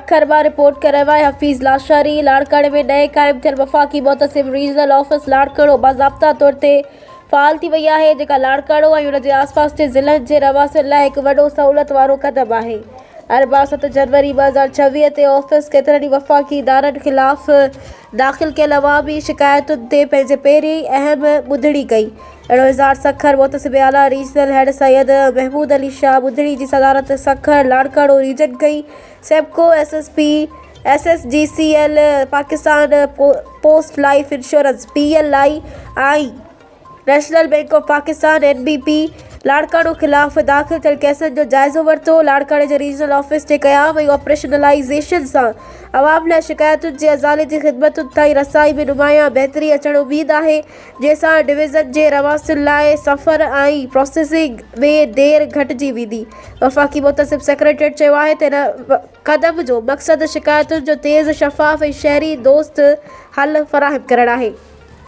سکر مان رپورٽ ڪري رهيو آهي حفيظ لاشاري، لاڙڪاڻي ۾ نئين قائم ٿيل وفاقي محتسب ريجنل آفيس لاڙڪاڻو باضابطا طور تي فعال ٿي وئي آهي، جيڪا لاڙڪاڻو ۽ ان جي آسپاس جي ضلعن جي رهواسين لاء هڪ وڏو سهولت وارو قدم آهي. اربع 7 جنوري 2026 تي آفيس ڪيترن ئي وفاقي ادارن خلاف داخل ڪيل عوامي شڪايتن تي پنهنجي پهرين اهم ٻڌڻي ڪئي. اهڙو اظهار سکر محتسب اعليٰ ريجنل هيڊ سيد محمود علي شاهه ٻڌڻي جي صدارت سکر لاڙڪاڻو ريجن ڪئي. SEPCO, S S P, S S G C L, Pakistan post life insurance, P L I, ۽ national bank of Pakistan, N B P, Larkana خلاف داخل ٿيل ڪيسن جو جائزو ورتو. لاڙڪاڻي جي ريجنل آفيس جي قيام ۽ آپريشنلائيزيشن سان عوام لاء شڪايتن جي ازالي جي خدمتن تائين رسائي ۾ نمايان بهتري اچڻ اميد آهي، جنهن سان ڊويزن جي رهواسين لاء سفر ۽ پراسيسنگ ۾ دير گهٽجي ويندي. وفاقي محتسب سيڪريٽريٽ چيو آهي ته ان قدم جو مقصد شڪايتن جو تيز، شفاف ۽ شهري دوست حل فراهم ڪرڻ آهي.